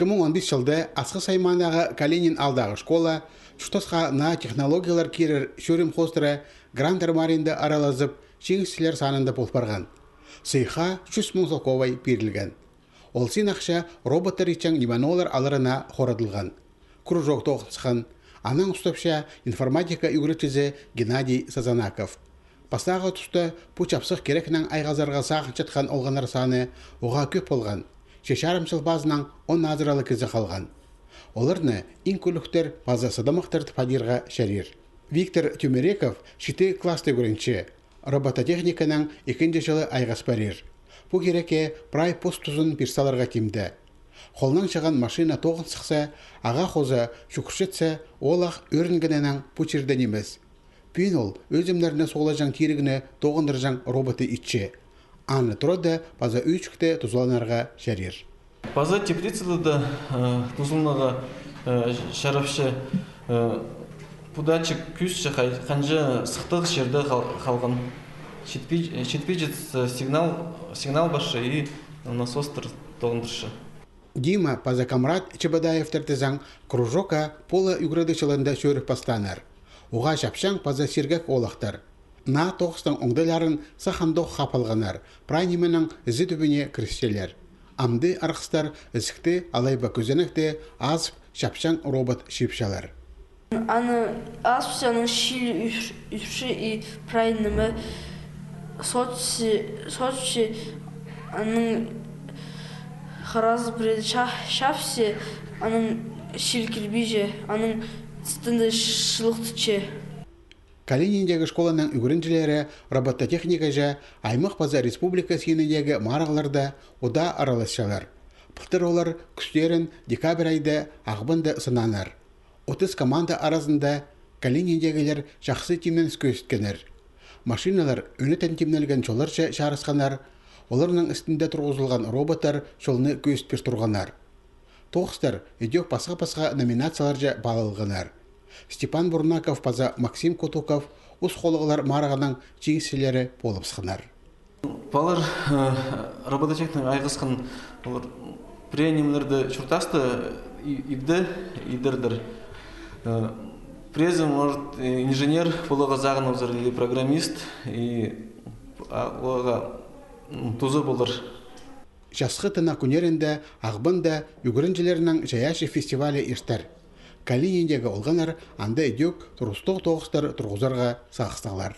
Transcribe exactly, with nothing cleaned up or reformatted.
Ікі муң он пис чылда Асхыс аймағындағы Калинин аалдағы школа чуртасха наа технологиялар кирер чӧрім хоостыра гранттар марығында аралазып, чиңісчілер санында пол парған. Сыйыхха чӱс муң салковай пирілген. Ол син ахча роботтар итчең нимені-олар аларына хорадылған. Кружок тоғынысхан. Анаң устапча информатика ӱгретчізі Геннадий Сазанаков. Пастағы туста пу чапсых кирекнең айғазарға сағынчатхан олғаннар саны уғаа кӧп полған. Че чарым чыл пазынаң он азыра ла кізі халған. Оларны иң кӱлӱктер паза сыдамахтар тіп адирға чарир. Виктор Тюмереков читі класста ӱгренче. Робототехниканаң ікінҷі чылы айғас парир. Пу кирекке прай пос тузын пир саларға тимде. Холнаң чыған машина тоғын сыхса, ағаа хоза чӱгӱрчетсе, ол ах ӧрінгенінең пу чирде нимес. Пӱӱн ол ӧзімнерні суғлаҷаң тирігні тоғындырҷаң роботты итче. Аны турада паза ӧӧчікте тузаланарға чарир. Паза теплицада даа, э, тузаланарға, э, чарапча, э, пу датчик кӧзітче, хай-, ханҷа сыхтығ чирде хал-, халған. Читпи-, читпинче, э, сигнал, сигнал парча и насостар тоғындырча. Дима паза Камрат Чебодаевтер тізең кружокка пу ла ӱгредіг чылында чӧріп пастааннар. Уғаа чапчаң паза сиргек оолахтар. Наа тоғыстың оңдайларын сах андох хап алғаннар, прай нименің ізі тӱбіне кірісчелер. Амды арғыстар ізікті алай ба кӧзенекті азып, чапчаң робот чыыпчалар. Аны азыпча, аның чиилі ӱр-, ӱрче и прай ниме сотчы, сотчы, аның харазы пірее ча-, чапча, аның чиил килбинче, аның тістінде чылығ тӱсче. Калининдегі школаның ӱгренҷілері робототехникаҷа аймах паза республика синіндегі марығларда удаа араласчалар. Пылтыр олар кӱстерін декабрь айда Ағбанда сынааннар. Отыс команда аразында Калининдегілер чахсы тимненіс кӧзіткеннер. Машиналар ӧнетін тимнелген чолларҷа чарысханнар, оларның істінде турғызылған роботтар чолны кӧзіт пир турғаннар. Тоғыстар ідӧк пасха-пасха номинацияларҷа паалалғаннар. Степан Бурнаков паза Максим Кутуков ус холлығлар марығының чиңісчілері полыбысханнар. Палалар, э, робототехниканаң айғасхан, олар пірее нимелерді чуртаста и-, ибде идерлер. Э, піреезі, может, э, инженер поларға сағыныбызар или программист, и, а, оларға, м, туза полар. Часхы тынағ кӱннерінде Ағбанда ӱгренҷілернің чайаачы фестивалі иртер. Калининдегі олғаннар анда ідӧк турыстығ тоғыстар турғызарға сағыстығлар.